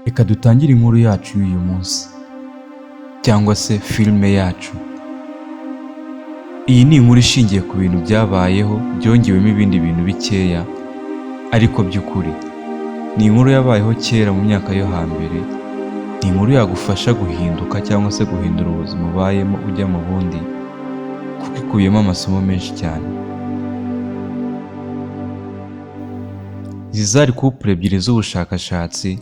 Reka dutangire inkuru yacu y'uyu munsi cyangwa se filime yacu. Iyi ni inkuru ishingiye ku bintu byabayeho byongewemo ibindi bintu bikeya ariko by'ukuri. Ni inkuru yabayeho kera mu myaka yo hambere, ni inkuru yagufasha guhinduka cyangwa se guhindura ubuzima ubayemo ujya mu bundi, kuko ikubiyemo amasomo menshi cyane. Izi zari couple ebyiri z'ubushakashatsi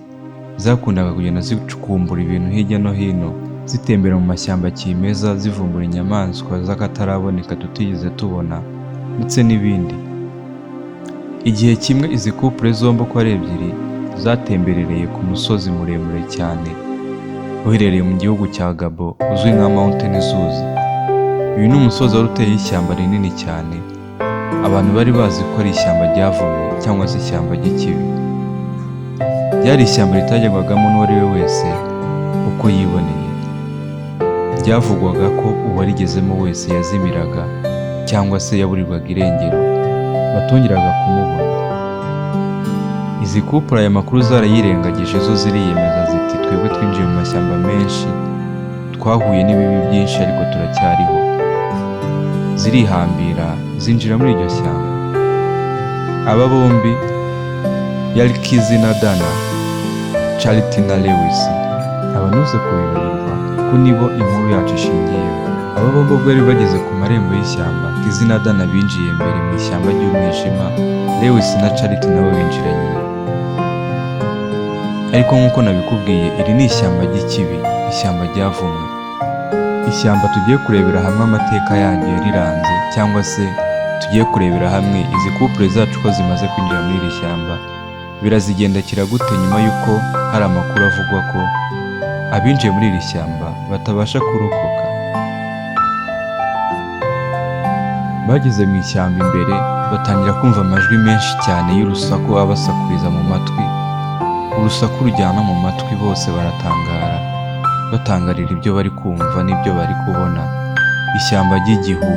zakundaga kugenda zicukumbura ibintu hirya no hino, zitembera mu mashyamba kimeza, zivumbura inyamaswa z'akataraboneka tutigeze tubona ndetse n'ibindi. Igihe kimwe izi couple zombi uko ari ebyiri zatemberereye ku musozi muremure cyane uherereye mu gihugu cya Gabon uzwi nka Mountain Zuzi. Uyu ni umusozi wari uteyeho ishyamba rinini cyane, abantu bari bazi ko ari ishyamba ryavumwe cyangwa se ishyamba ry'ikibi. Ryari ishyamba ritagerwagamo n'uwo ari we wese uko yiboneye. Byavugwaga ko uwarigezemo wese yazimiraga cyangwa se yaburirwaga irengero, batongeraga kumubona. Izi couple aya makuru zarayirengagije zo ziriyemeza ziti twebwe twinjiye mu mashyamba menshi, twahuye n'ibibi byinshi ariko turacyariho. Zirihambira zinjira muri iryo shyamba. Aba bombi yari Kizi na Dana, Charity na Lewis. Aba ntuze kubibagirwa kuko nibo inkuru yacu ishingiyeho. Aba bombi ubwo bari bageze ku marembo y'ishyamba, Kizi na Dana binjiye mbere mu ishyamba ry'umwijima, Lewis na Charity nabo binjira nyuma. Ariko nk'uko nabikubwiye, iri ni ishyamba ry'ikibi, ishyamba ryavumwe. Ishyamba tugiye kurebera hamwe amateka yaryo yariranze cyangwa se tugiye kurebera hamwe izi couple zacu ko zimaze kwinjira muri iri shyamba, birazigendekera gute nyuma y'uko hari amakuru avugwa ko abinjiye muri iri shyamba batabasha kurokoka. Bageze mu ishyamba imbere batangira kumva amajwi menshi cyane y'urusaku abasakuriza mu matwi, urusaku rujyana mu matwi bose baratangara, batangarira ibyo bari kumva n'ibyo bari kubona. Ishyamba ry'igihu,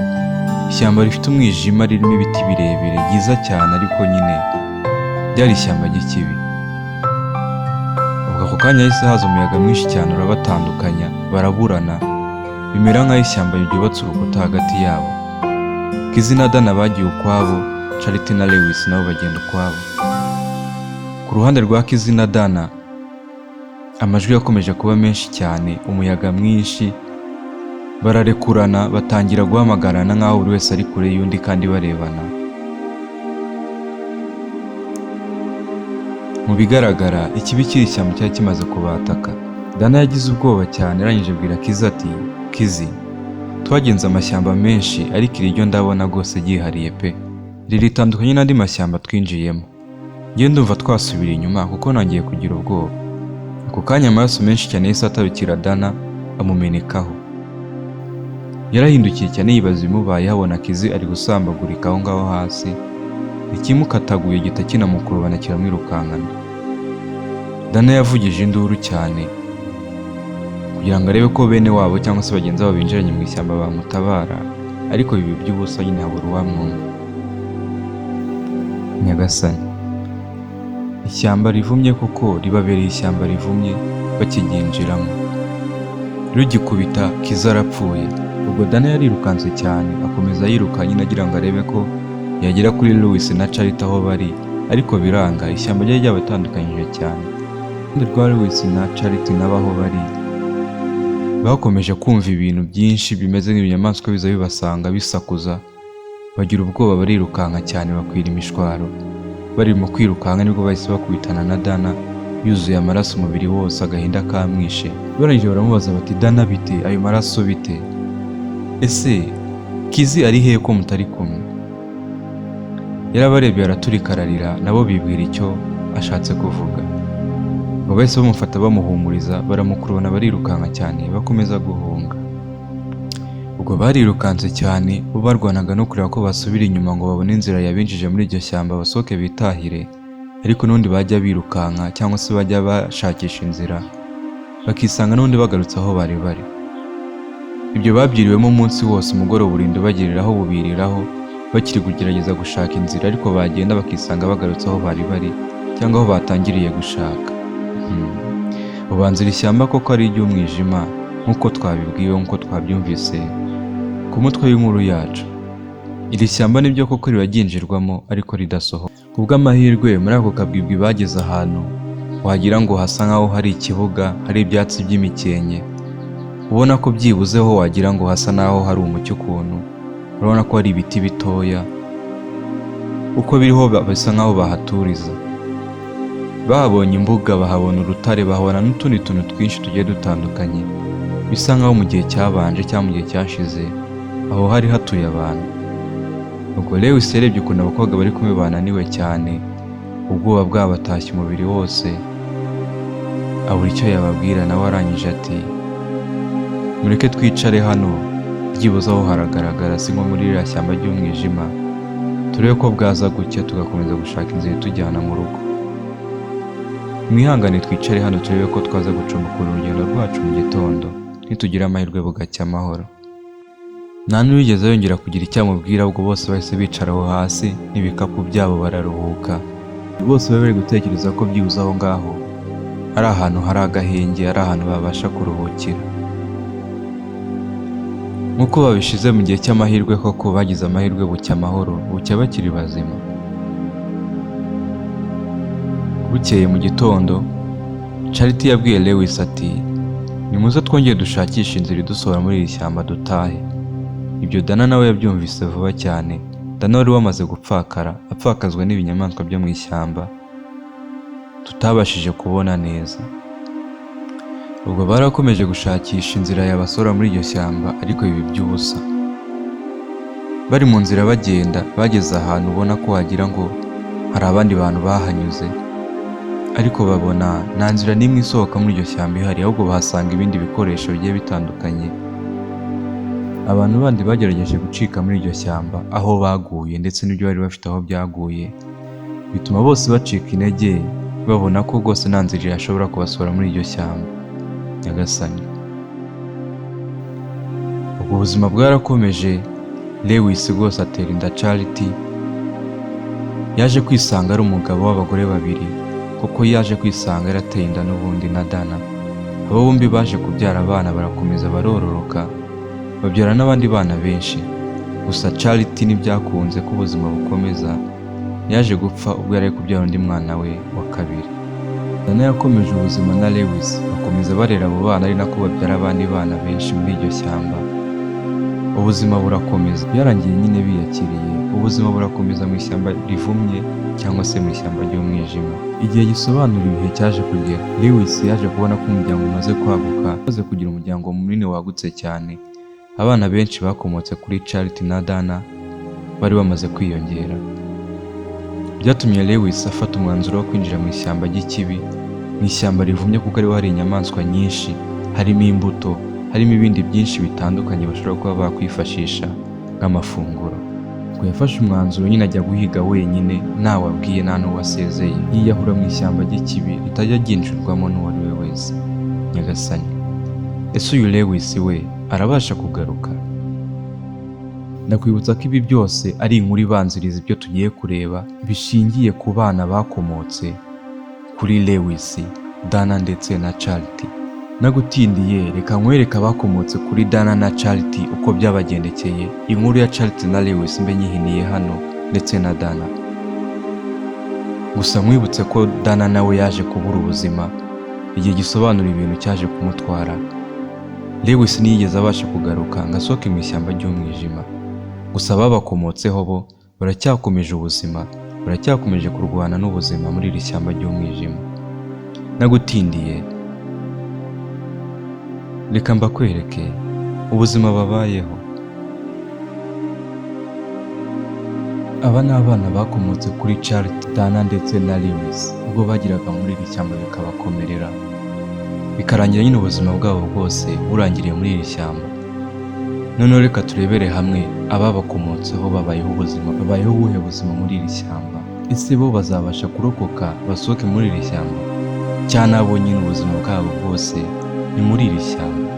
ishyamba rifite umwijima ririmo ibiti birebire ryiza cyane ariko nyine ryari ishyamba ry'ikibi. Ubwo ako kanya hahise haza umuyaga mwinshi cyane urabatandukanya, baraburana, bimera nk'aho ishyamba ryubatse urukuta hagati yabo. Kizi na Dana bagiye ukwabo, Charity na Lewis nabo bagenda ukwabo. Ku ruhande rwa Kizi na Dana, amajwi yakomeje kuba menshi cyane, umuyaga mwinshi, bararekurana batangira guhamagarana nk'aho buri wese ari kure y'undi kandi barebana. Mu bigaragara ikibi cy'iri shyamba cyari kimaze kubataka. Dana yagize ubwoba cyane arangije abwira Kizi ati Kizi, twagenze amashyamba menshi ariko iri ryo ndabona rwose ryihariye pe. Iri ritandukanye n'andi mashyamba twinjiyemo. Njye ndumva twasubira inyuma kuko ntangiye kugira ubwoba. Ako kanya amaraso menshi cyane yahise atarukira Dana amumenekaho. Yarahindukiye cyane yibaza ibimubayeho abona Kizi ari gusambagurika aho ngaho hasi, ikimukataguye gihita kinamukurubana kiramwirukankana. Dana yavugije induru cyane kugira ngo arebe ko bene wabo cyangwa se bagenzi babo binjiranye mu ishyamba bamutabara, ariko biba iby'ubusa nyine habura uwamwumva. Nyagasani, ishyamba rivumye koko ribabereye ishyamba rivumye bakiryinjiramo. Rugikubita Kiza arapfuye. Ubwo Dana yarirukanse cyane akomeza yiruka nyine agira ngo arebe ko yagera kuri Lewis na Charity aho bari, ariko biranga, ishyamba ryari ryabatandukanyije cyane. Uruhande rwa Lewis na Charity nabo aho bari bakomeje kumva ibintu byinshi bimeze nk'ibinyamaswa biza bibasanga bisakuza, bagira ubwoba barirukanka cyane bakwira imishwaro. Bari mu kwirukanka nibwo bahise bakubitana na Dana yuzuye amaraso umubiri wose agahinda kamwishe. Barangije baramubaza bati Dana bite, ayo maraso bite? Ese Kizi ari hehe ko mutari kumwe? Yarabarebye araturika ararira, nabo bibwira icyo ashatse kuvuga. Ngo bahise bamufata bamuhumuriza, baramukurubana barirukanka cyane bakomeza guhunga. Ubwo barirukanse cyane, bo barwanaga no kureba ko basubira inyuma ngo babone inzira yabinjije muri iryo shyamba basohoke bitahire, ariko n'ubundi bajya birukanka cyangwa se bajya bashakisha inzira, bakisanga n'ubundi bagarutse aho bari bari. Ibyo babyiriwemo umunsi wose, umugoroba urinda ubagereraho bubiriraho, bakiri kugerageza gushaka inzira ariko bagenda bakisanga bagarutse aho bari bari cyangwa aho batangiriye gushaka. Ubanza iri shyamba koko ari iry'umwijima nk'uko twabibwiwe, nk'uko twabyumvise ku mutwe w'inkuru yacu. Iri shyamba nibyo koko riraryinjirwamo ariko ridasohoka. Ku bw'amahirwe muri ako kabwibwi bageze ahantu wagira ngo hasa nk'aho hari ikibuga, hari ibyatsi by'imikenke, ubona ko byibuzeho wagira ngo hasa n'aho hari umucyo ukuntu. Urabona ko hari ibiti bitoya, uko biriho bisa nk'aho bahaturiza. Bahabonye imbuga, bahabona urutare, bahabona n'utundi tuntu twinshi tugiye dutandukanye, bisa nk'aho mu gihe cyabanje cyangwa mu gihe cyashize aho hari hatuye abantu. Ubwo Lewis yarebye ukuntu abakobwa bari kumwe bananiwe cyane, ubwoba bwabatashye umubiri wose, abura icyo yababwira. Nawe arangije ati: "Mureke twicare hano, byibuze aho haragaragara, si nko muri ririya shyamba ry'umwijima, turebe ko bwaza gucya tugakomeza gushaka inzira itujyana mu rugo. Mwihangane twicare hano turebe ko twaza gucumbukura urugendo rwacu mu gitondo, nitugira amahirwe bugacya amahoro." Nta n'uwigeze yongera kugira icyo amubwira. Ubwo bose bahise bicara aho hasi n'ibikapu byabo bararuhuka. Bose bari bari gutekereza ko byibuze aho ngaho ari ahantu hari agahenge, ari ahantu babasha kuruhukira. Nk'uko babishize mu gihe cy'amahirwe, koko bagize amahirwe bucya amahoro, bucya bakiri bazima. Bukeye mu gitondo, Charity yabwiye Lewis ati: "Nimuze twongere dushakishe inzira idusohora muri iri shyamba dutahe." Ibyo Dana nawe yabyumvise vuba cyane. Dana wari wamaze gupfakara, apfakazwa n'ibinyamaswa byo mu ishyamba tutabashije kubona neza. Ubwo barakomeje gushakisha inzira yabasohora muri iryo shyamba, ariko biba iby'ubusa. Bari mu nzira bagenda, bageze ahantu ubona ko wagira ngo hari abandi bantu bahanyuze, ariko babona nta nzira n'imwe isohoka muri iryo shyamba ihari, ahubwo bahasanga ibindi bikoresho bigiye bitandukanye. Abantu bandi bagerageje gucika muri iryo shyamba, aho baguye ndetse n'ibyo bari bafite aho byaguye, bituma bose bacika intege, babona ko rwose nta nzira yashobora kubasohora muri iryo shyamba. Nyagasani! Ubwo buzima bwarakomeje. Lewis rwose atera inda Charity. Yaje kwisanga ari umugabo w'abagore babiri, kuko yaje kwisanga yarateye inda n'ubundi na Dana. Abo bombi baje kubyara abana, barakomeza barororoka, babyara n'abandi bana benshi. Gusa Charity ntibyakunze ko ubuzima bukomeza, yaje gupfa ubwo yari ari kubyara undi mwana we wa kabiri. Dana yakomeje ubuzima na Lewis, bakomeza barera abo bana, ari nako babyara abandi bana benshi muri iryo shyamba. Ubuzima burakomeza. Byarangiye nyine biyakiriye, ubuzima burakomeza mu ishyamba rivumye cyangwa se mu ishyamba ry'umwijima. Igihe gisobanura ibihe cyaje kugera, Lewis yaje kubona ko umuryango umaze kwaguka, umaze kugira umuryango munini wagutse cyane. Abana benshi bakomotse kuri Charity na Dana bari bamaze kwiyongera. Byatumye Lewis afata umwanzuro wo kwinjira mu ishyamba ry'ikibi, mu ishyamba rivumye, kuko ariho hari inyamaswa nyinshi, harimo imbuto, harimo ibindi byinshi bitandukanye bashobora kuba bakwifashisha nk'amafunguro. Ubwo yafashe umwanzuro nyine ajya guhiga wenyine, ntawe abwiye, nta n'uwo asezeye, yiyahura mu ishyamba ry'ikibi ritajya ryinjirwamo n'uwo ari we wese. Nyagasani! Ese uyu Lewis we arabasha kugaruka? Ndakwibutsa ko ibi byose ari inkuru ibanziriza ibyo tugiye kureba, bishingiye ku bana bakomotse kuri Lewis, Dana ndetse na Charity. Nagutindiye, reka nkwereke abakomotse kuri Dana na Charity uko byabagendekeye. Inkuru ya Charity na Lewis mbe nyihiniye hano, ndetse na Dana. Gusa nkwibutse ko Dana nawe yaje kubura ubuzima, igihe gisobanura ibintu cyaje kumutwara. Lewis ntiyigeze abasha kugaruka ngo asohoke mu ishyamba ry'umwijima. Gusa ababakomotseho bo baracyakomeje ubuzima, baracyakomeje kurwana n'ubuzima muri iri shyamba ry'umwijima. Nagutindiye, reka mbakwereke ubuzima babayeho. Aba ni abana bakomotse kuri Charity, Dana ndetse na Lewis, ubwo bageraga muri iri shyamba bikabakomerera, bikarangira nyine ubuzima bwabo bwose burangiriye muri iri shyamba. Noneho reka turebere hamwe ababakomotseho babayeho ubuzima, babayeho ubuhe buzima muri iri shyamba? Ese bo bazabasha kurokoka basohoke muri iri shyamba, cyangwa nabo nyine ubuzima bwabo bwose ni muri iri shyamba?